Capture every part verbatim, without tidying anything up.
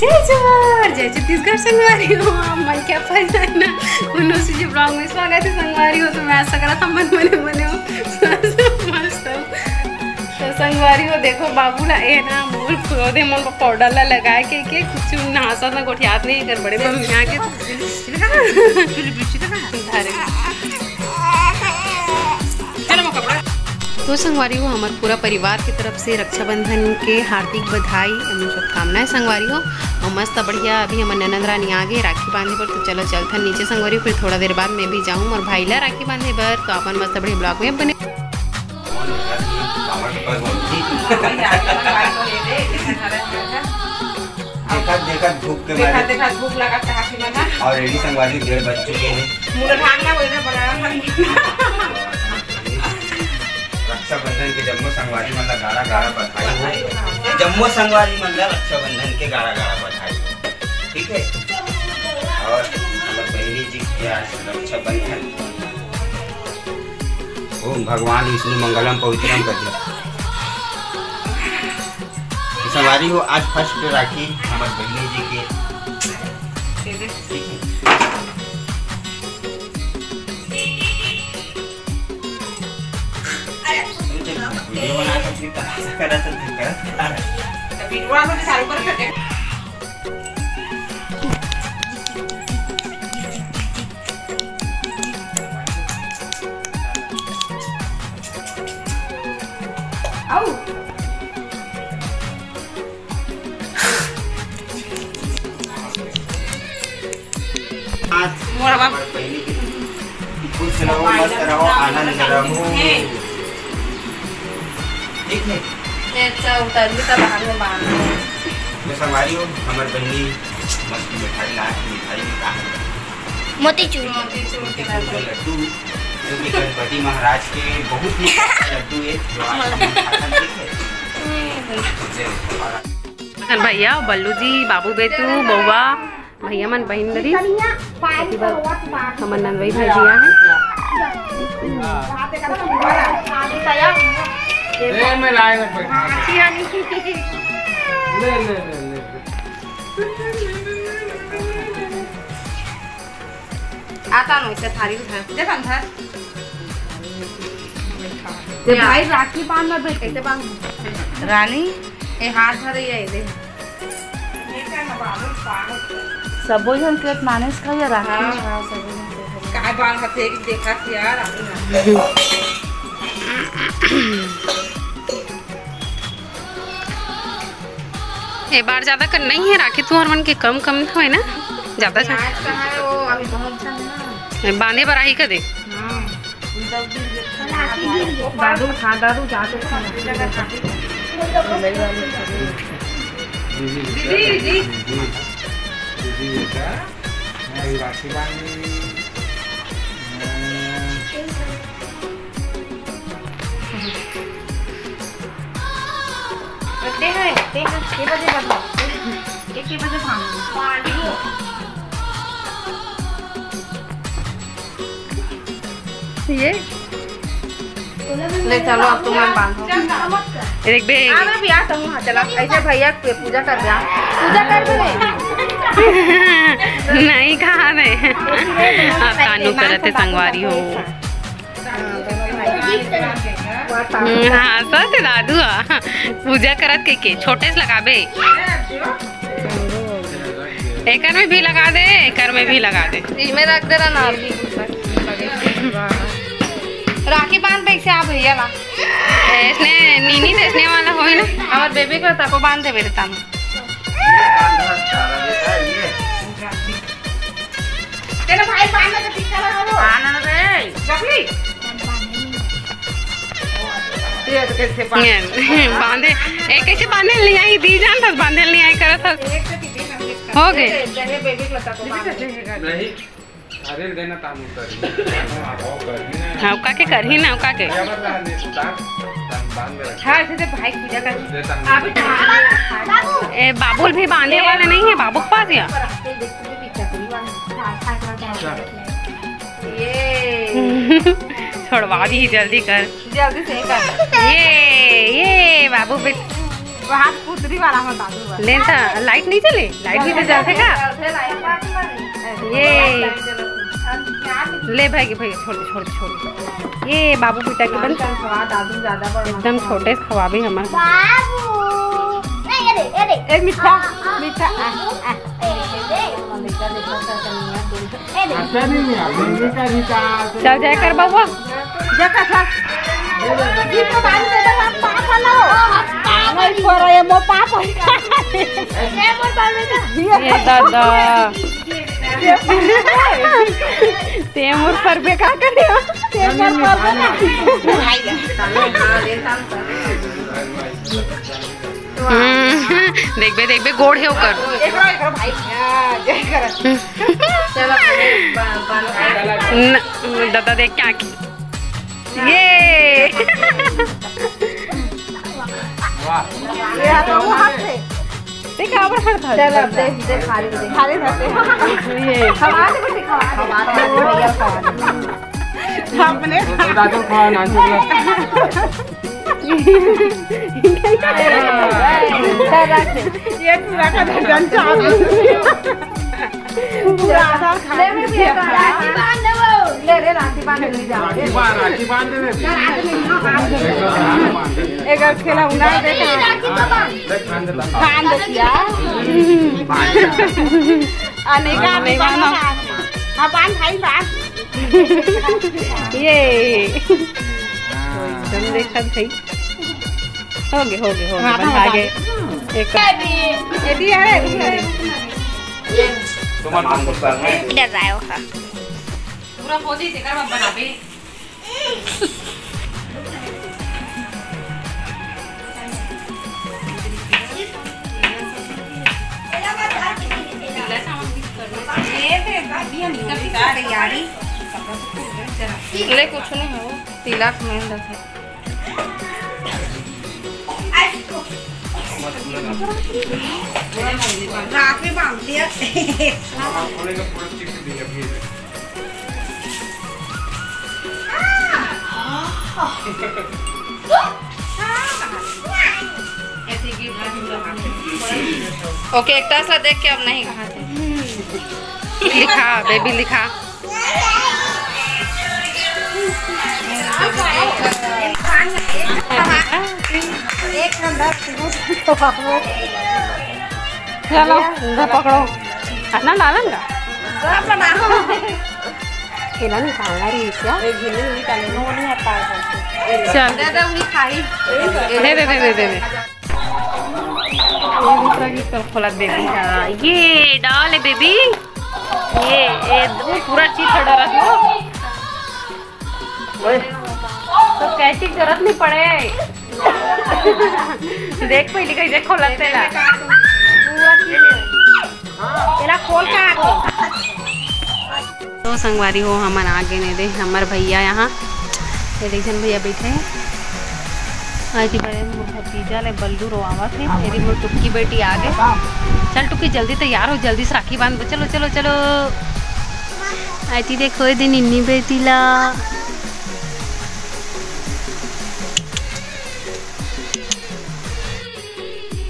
जय जोहार, जय छत्तीसगढ़ संगवारी हो, आप मन के अपन ना कोनो सी vlog में स्वागत है संगवारी हो। तो मैं आशा करत हूँ मन बने बने हो, मस्त हो। तो संगवारी हो, देखो बाबू ला ए ना मोर पौधे मन पर पाउडर ला लगाए के, के कुछ नहासत ना गोठियात नहीं कर बड़े मम्मी आगे। तो संगवारी हो, हमर पूरा परिवार की तरफ से रक्षाबंधन के हार्दिक बधाई एवं शुभकामनाएं संगवारी हो। और मस्त बढ़िया अभी हमर ननद रानी आ गए राखी बांधे बर, तो चलो चलथन नीचे संगवारी हो, फिर थोड़ा देर बाद मैं भी जाऊँ और भाई ला राखी बांधे बर। तो अपन मस्त बढ़िया vlog में बने। देखा देखा भूख के देखा मारे देखा भूख लगा कहा कि मना। और रेडी संगवारी डेढ़ बज चुके हैं। मुझे भागना वो इधर बनाया था। रक्षाबंधन के जम्मो संगवारी मन ला गाड़ा गाड़ा बधाई हो। जम्मो संगवारी मन ला रक्षाबंधन के गाड़ा गाड़ा बधाई हो। ठीक है, और हमर बहिनी जी के आज रक्षाबंधन। ओम भगवान विष्णु मंगलम पवित्रम कर दी। संगवारी हो, आज फर्स्ट राखी हमर बहिनी जी के। वीडियो बना के फिर तमाशा करत हन, करत हन। तो वीडियो में चालू कर सके। आओ। आज मोर बाप। खुश रहो, मस्त रहो, आनंद रहो। ठीक है। ये अच्छा उतार भी तो बाहर में बांध दो। तो संगवारी हो, हमर बहिनी मस्त मिठाई ला, मिठाई में का है? मोतीचूर। मोतीचूर के लड्डू। लड्डू, जो कि गणपति महाराज के बहुत ही प्यारा लड्डू है, जो आज हम खाथन, ठीक है? हम्म। चलो, और अखन भैया, बल्लू जी, बाबू बेटू, बउआ, भैया मन बहिन दरी, हमर नंदवई भाई जी आ हैं। ए, मैं लाए में बैठा। ले, ले, ले, ले। आता नो इसे थारी उठा। देखन था। ये भाई राखी बांध में बैठे। कैसे बांध? रानी, ए हाथ धरे ये दे। सबो झन के मानेस खाइए राखी। हाँ, हाँ, सबो झन के। काय बांध हथे, एक देखा थी यार, अभी ना। ए बार ज्यादा कर नहीं है राखी, तुहर मन के कम कम ना होए ना, ज्यादा सा। आज का है वो, अभी बहुत अच्छा है ना। ए, बांधे बर आही का दे। हाँ। दादू, हाँ, दादू, जा तो। दीदी, दीदी। दीदी, बेटा, मैं अभी राखी बांध रही हूँ। मैं ते हैं, ते हैं, के बजे बंद हो? के, के बजे भांग? ये ले चलो, अब तुम बांधो। देख बे। आ, मैं भी आ, तुम वहाँ चला। ऐसे भैया के पूजा कर दे। पूजा कर दे। नहीं, कहाँ नहीं। अब कानू करत है संगवारी हो। हम्म, हाँ, सच है दादू, हाँ। पूजा करत के, के छोटे से लगाबे। एकर में भी लगा दे, एकर में भी लगा दे। इसमें रख दे रहा ना। राखी बांध पैसे आ भैया ला। इसने नीनी देसने वाला होई ना। हमार बेबी को तको बांध दे बेटा। तेरा भाई बांध के टिक्का लगा दो। आनंद रे। जबली। ये तो कैसे बांध ये, बांधे। ए, कैसे बांधे नहीं आई? दी जान था बांधे नहीं आई करत था। हो गए। चाहे बेबी को तको बांध। नहीं। अरे देना तानू कर। हाँ, ओका के करही ना, ओका के। हाँ, ऐसे तो भाई पूजा कर। ए, बाबुल भी बांधे वाला नहीं है, बाबू के पास या? ये। छोड़वा दी, जल्दी कर। जल्दी से कर। ये, ये बाबू बेट-, हाथ पुतरी वाला हो दादू बा। ले त लाइट नहीं चले, लाइट भी तो जलथे का? ये ले भाई के भाई, छोड़ दे, छोड़ दे, छोड़ दे। ये बाबू बेटा के बन दादू ज्यादा बड़ एकदम छोटे से खवाबे हमर। बाबू। नहीं, ये दे, ये दे। ए मीठा, मीठा, आ, आ। चल जाए कर बबुआ। देखा था। जी तो बांध दे दो, हम पाप वाला हो। नहीं, छोरा, ये मो पाप हो। ये दादा। ते मोर पर बेकार कर दिया। ते मोर पर बेकार। हम्म, देखबे, देखबे, गोड़ हे ओकर। एकरा, एकरा भाई। हाँ, जय करत। चलो, बा-, बा-, न-, दादा देख क्या की। ये। ये हाथ, वो हाथ से। देख, काबर हर था। चल, अब देख, देख, खा ले, देख। खा ले, खा ले। ये। खवा दे, बेटी, खवा दे। खवा दे, भैया, खवा दे। अपने दादू खवा ना, चल। ये पूरा का धन चावल। पूरा आधा खा ले, ले, ले, राखी बांध दे, ले जा। राखी बांध, राखी बांध दे, दे। एक खेला उड़ा दे। बांध दे, बांध दे। आ, नहीं, बांध, नहीं, बांध। हाँ, बांध भाई, बांध। ये। एकदम देखा भाई। हो गए, हो गए, हो गए, हाँ, बस हाँ, आगे। हाँ। एक ये भी, ये भी है, ये भी है। डर रहा है वो, हाँ। पूरा हो जाए, तेकर बाद बनाबे। ले, कुछ नहीं हो, तिलक में रखे। रात में बांध दिया। ओके, एकटा सा देख के अब नहीं कहा थे। लिखा, बेबी लिखा। चलो, इधर पकड़ो। इतना डालेंगे? सब बना। केला निकालना रही क्या? चल। दे दे, उन्हीं खाई। दे दे, दे दे, दे दे। ये दूसरा की कल खोला बेबी। हाँ, ये डाल है बेबी। ये, ये वो पूरा चीज डरा था। तो कैंची की जरूरत नहीं पड़े। देख पहले कैसे खोलते ला। पूरा चीज। तेरा खोल का आगे। तो संगवारी हो, हमन आ गए ने दे हमर भैया यहाँ। ये देख झन भैया बैठे हैं। आज के बारे में भतीजा ले बल्लू रोआवत है। मेरी मोर टुक्की बेटी आ गए। चल टुक्की, जल्दी तैयार हो, जल्दी से राखी बांध दो। चलो, चलो, चलो। आती देखो ये दिन इन्नी बेटी ला।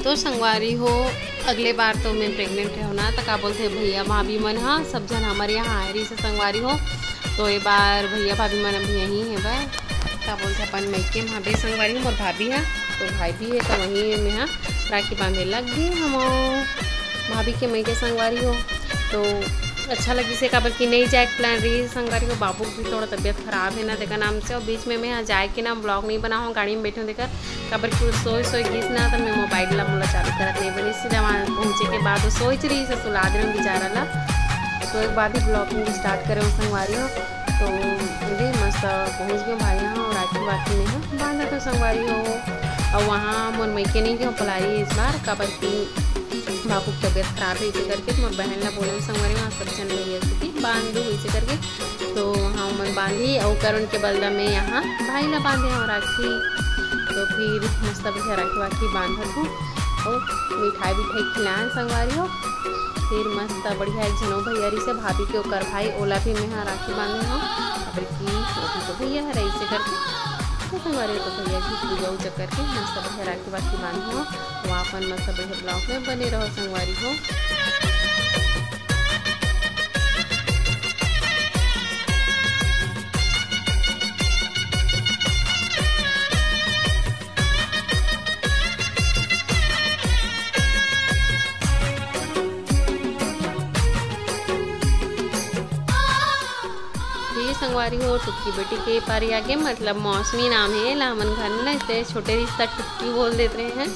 तो संगवारी हो, अगले बार तो मैं प्रेग्नेंट रहो ना, तो का बोलते भैया भाभी मन, हाँ, सब जन हमारे यहाँ आए रही से संगवारी हो। तो ये बार भैया भाभी मन अभी यहीं है बा, का बोलते अपन मइके में हबे संगवारी हो, मोर भाभी है, तो भाई भी है, तो वहीं में हाँ राखी बांधे लग गए हम भाभी के मइके संगवारी हो। तो अच्छा लगी से काबर कि नहीं जाए के प्लान रही संगवारी हो, बाबू की थोड़ा तबीयत खराब है ना, देखा नाम से, और बीच में मैं यहाँ जाए के ना ब्लॉग नहीं बनाऊँ, गाड़ी में बैठे हूँ, देखा काबर कि वो सोए सोए गिस ना, तो मैं मोबाइल ला मोला चालू करत नहीं बनी। सीधा वहाँ पहुँचे के बाद वो सोच रही से सुला दे बेचारा ला। सोए के बाद ही ब्लॉगिंग स्टार्ट करे हो संगवारी हो। तो ये मस्त पहुँच गए भाई यहाँ, और राखी वाखी में है बांधा तो संगवारी हो। और वहाँ मोर मइके नहीं गए पलाई इस बार, काबर कि बाबू की तबीयत खराब है, इसे करके तो मोर बहन ला बोले संगवारी, वहाँ सब जन भैया से कि बांध दो इसे करके। तो वहाँ उमन बांधी, और करुण के बदला में यहाँ भाई ला बांधे हम राखी। तो फिर मस्त बढ़िया राखी वाखी बांधत हूँ, और मिठाई विठाई खिलान संगवारी हो। फिर मस्त बढ़िया एक झनो भैया रही से भाभी के ओकर भाई, ओला भी मैं यहाँ राखी बांधे हूँ, काबर कि वो भी तो भैया है रही से करके। तो संगवारी हो, तो भैया जी पूजा उजा करके मस्त बढ़िया राखी वाखी बांधे हो, तो आप मन मस्त बढ़िया ब्लॉग में बने रहो संगवारी हो। ये संगवारी हो, टुक्की बेटी के पारी आगे, मतलब मौसमी नाम हे, ला हमन घर में ना इसे छोटे रिश्ता टुक्की बोल देते हैं,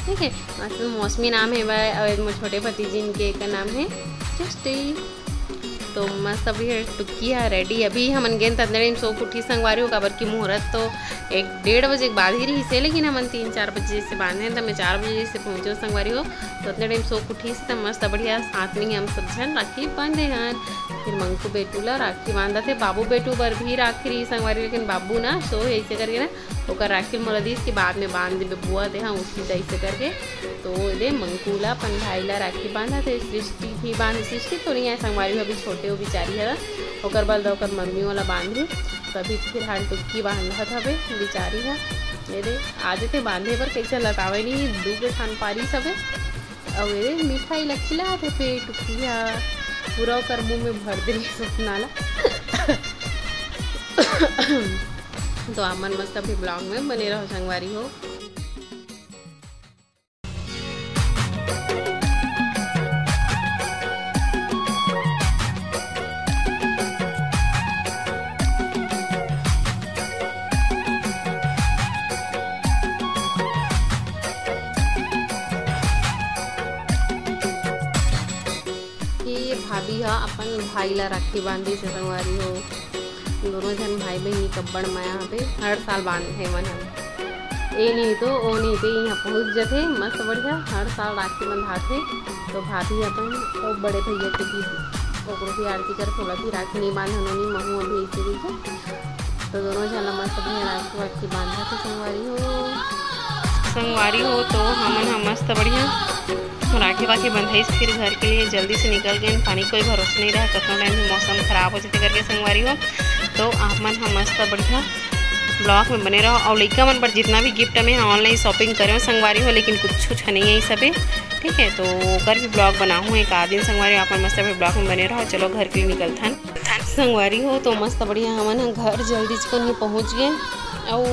ठीक है। मतलब मौसमी नाम हे भाई, और मोर छोटे भतीजिन के का नाम हे सृष्टि। तो मस्त अभी ये टुक्की है रेडी। अभी हमन गेन ततने टाइम सो के उठी संगवारी हो, काबर की मुहूर्त तो एक डेढ़ बजे के बाद ही रही से, लेकिन हमन तीन चार बजे से बांधे, तो मैं चार बजे से पहुँचो संगवारी हो। तो उतने टाइम सो के उठी से, तो मस्त बढ़िया साथ में ही हम सब झन राखी बांधे हन। फिर मंकू बेटू ला राखी बांधत हे, बाबू बेटू बर भी राखी रही संगवारी, लेकिन बाबू ना सो हे, ऐसे करके ना ओकर राखी मोला दिस कि बाद में बांध देबे बुआ, तेहा उठी जाइसे करके। तो दे मंकू ला अपन भाई ला राखी बांधत हे, सृष्टि भी बांध, सृष्टि तो नहीं है संगवारी, अभी छोटे हो बिचारी है, ओकर बाद ओकर मम्मी वाला बांधी। तभी फिलहाल टुक्की बांधत हवे बिचारी है। ये दे आज ते बांधे बर कैसे लतावे नहीं, दू के खान पारी सबे। अउ ये मिठाई ला खिला दे पे टुक्की हा, पूरा ओकर मुंह में भर दे सपना ला। तो आप मन मस्त अभी ब्लॉग में बने रहो संगवारी हो। ये भाभी हा अपन भाई ला राखी बांधी से संगवारी हो। दोनों झन भाई बहिनी कब्बड़ मया हवे, हर साल बांधथे मन ह। ए नहीं तो ओ नहीं तो इहाँ पहुँच जथे, मस्त बढ़िया हर साल राखी बंधाथे। तो भाभी अपन ओ बड़े भैया के भी ओकरो भी आरती कर, थोड़ा भी राखी नहीं बांधन नहीं महू अभी ऐसे रही। तो दोनों झन ला मस्त बढ़िया राखी वाखी बांधथे संगवारी हो। संगवारी हो तो हमन ह मस्त बढ़िया राखी वाखी बंधाइस, फिर घर के लिए जल्दी से निकल गए। पानी कोई भरोसा नहीं रहा, कतनो टाइम भी मौसम खराब हो जाते करके संगवारी हो। तो आप मन ह मस्त बढ़िया ब्लॉग में बने रहो। और लइका मन पर जितना भी गिफ्ट में ऑनलाइन शॉपिंग करे संगवारी हो, लेकिन कुछ कुछ नहीं है सबे, ठीक है। तो ओकर भी ब्लॉग बनाहूँ एक आध दिन संगवारी हो, आप मन मस्त अभी ब्लॉग में बने रहो। चलो घर के लिए निकलथन संगवारी हो। तो मस्त बढ़िया हमन ह घर जल्दी कन ही पहुँच गए। अउ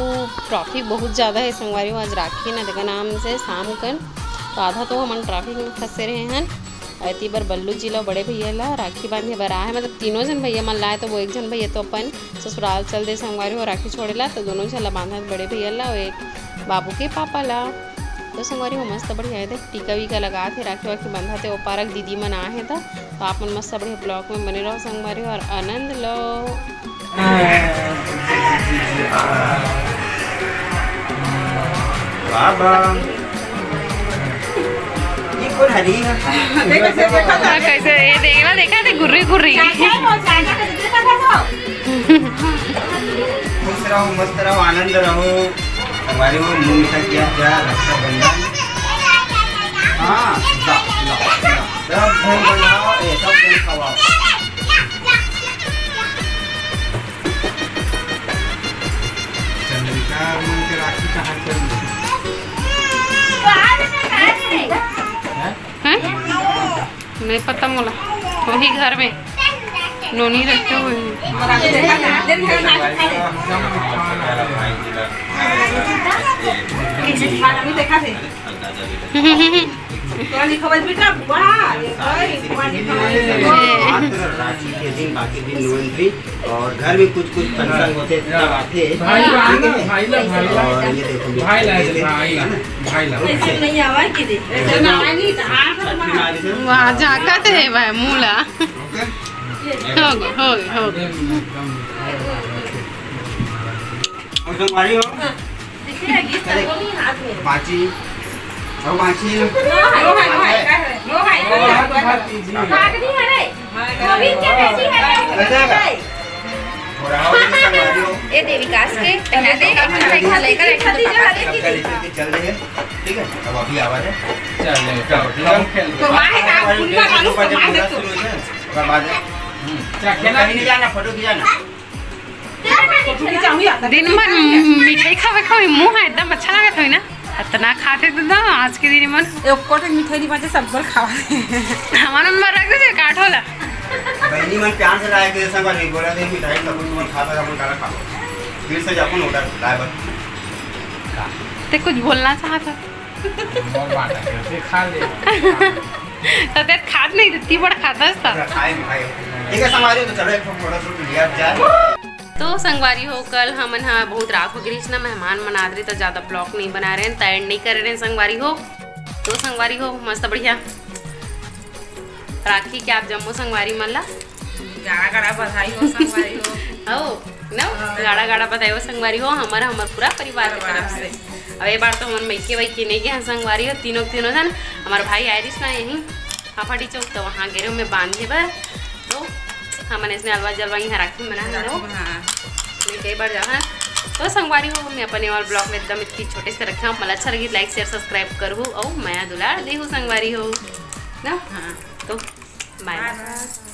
ट्रैफिक बहुत ज़्यादा है संगवारी हो, आज राखी ना देखा नाम से शाम कन तो आधा तो हमन ट्रैफिक में फंसे रहे हन। अउ एती बर बल्लू जी ला बड़े भैया ला राखी बांधे बर आए, मतलब तीनों झन भैया मन लाए, तो वो एक झन भैया तो अपन ससुराल चल दे संगवारी हो राखी छोड़े ला, तो दोनों झन ला बांधत बड़े भैया ला अउ एक बाबू के पापा ला। तो संगवारी हो मस्त बढ़िया है, देख टीका वीका लगा थे, राखी वाखी बंधा थे, ओ पारक दीदी मन आ है था। तो आप मन मस्त बढ़िया ब्लॉग में बने रहो संगवारी हो और आनंद लो। बाबा। ये कौन हरी है? देखो, देखो, देखो, हाँ, कैसे ये देखना, देखा थे गुर्री गुर्री। खुश रहो, मस्त रहो, आनंद रहो। हमारे वो मुंह मीठा किया क्या रक्षाबंधन। हाँ, ला, ला, ला। सब जन बनाओ, ये सब जन खवाओ। चंद्रिका मन के राखी कहाँ चल रही? हैं? नहीं पता मोला, वही घर में नोनी रखे हुए हैं। देखा थे। तोरा लिखा हुआ बेटा, वाह, ये भाई, तुम्हारा लिखा हुआ है। मात्र राखी के दिन, बाकी दिन नो एंट्री। और घर में कुछ कुछ फंक्शन होते हैं, तब आते हैं। भाई ला, ठीक है? भाई ला, भाई ला। और ये देखो, भाई ला, ये देखो, भाई ला, है ना? भाई ला। ऐसे नहीं आवा कि दे। ऐसे ना आनी तो हाथ छठी मारी से। वाह, झांकत है भाई, मूला। ओके? हो गए, हो गए, हो गए। एकदम। और तुम्हारी हो? हाँ। देखिए, ये अरे, सब हाथ में। बाची। और बाची। लो है, लो है, लो है, लो है, लो है। लो है, तो बात कीजिए। भाग नहीं है रे। गोविंद के बेटी है रे। ऐसा है। और आओ, ये संगवारी हो। ये देविकास के पहना दे, एक मिनट, एक मिनट, लेकर, एक मिनट, पकड़ दे। सबका लेकर के चल रहे हैं। ठीक है, अब अभी आवाज है। चल रहे हैं, चलो, चलो, ठीक है। तो माँ है, हमारे काम, उनका मालूम, तो माँ है तो। शुरू हो जाए, उसके बाद है। हम्म। क्या खेला? कहीं नहीं जाना, फोटो खिंचाना। दिन भर मिठाई खावे खावे मुंह ह एकदम अच्छा लागत होई ना, इतना खाथे तो ना आज के दिन मन। एको ठन मिठाई नहीं बांचे, सब बर खावा। हमन मन रख दे काट होला। बहनी मन प्यार से लाए के संग वाली बोला दे मिठाई सब तुमन खा सका, अपन काला खा। फिर से अपन ऑर्डर लाए बस। ते कुछ बोलना चाहत ह? मोर बात है, ते खा ले। तो ते खात नहीं, इतनी बड़ खाता था। खाए भी खाए। ठीक है संगवारी हो, तो चलो एक फोटो शूट लिया जाए। तो संगवारी हो, कल हमन ह बहुत रात हो गिरिस ना, मेहमान मन आत रहे तो ज्यादा ब्लॉग नहीं बना रहे हैं, तो एंड नहीं कर रहे हैं संगवारी हो। तो संगवारी हो, मस्त बढ़िया राखी के आप जम्मो संगवारी मन ला गाड़ा गाड़ा बधाई हो संगवारी हो। हो ना, गाड़ा गाड़ा बधाई हो संगवारी हो, हमर हमर पूरा परिवार के तरफ से। अब ये बार तो हमन मइके वइके नहीं गए हैं संगवारी हो, तीनों तीनों जन। हमार भाई आइरिस ना यहीं हाफाटी चौक, तो वहाँ गे रहे मैं बांधे बर। तो हमन इसने अलवा जलवा यहाँ राखी मना है ना। हाँ। मैं कई बार जाना। तो संगवारी हो, मैं अपने और ब्लॉग में एकदम इतनी छोटे से रखे हूँ। मला अच्छा लगी, लाइक शेयर सब्सक्राइब करू और मया दुलार देहू संगवारी हो ना। हाँ। तो बाय बाय।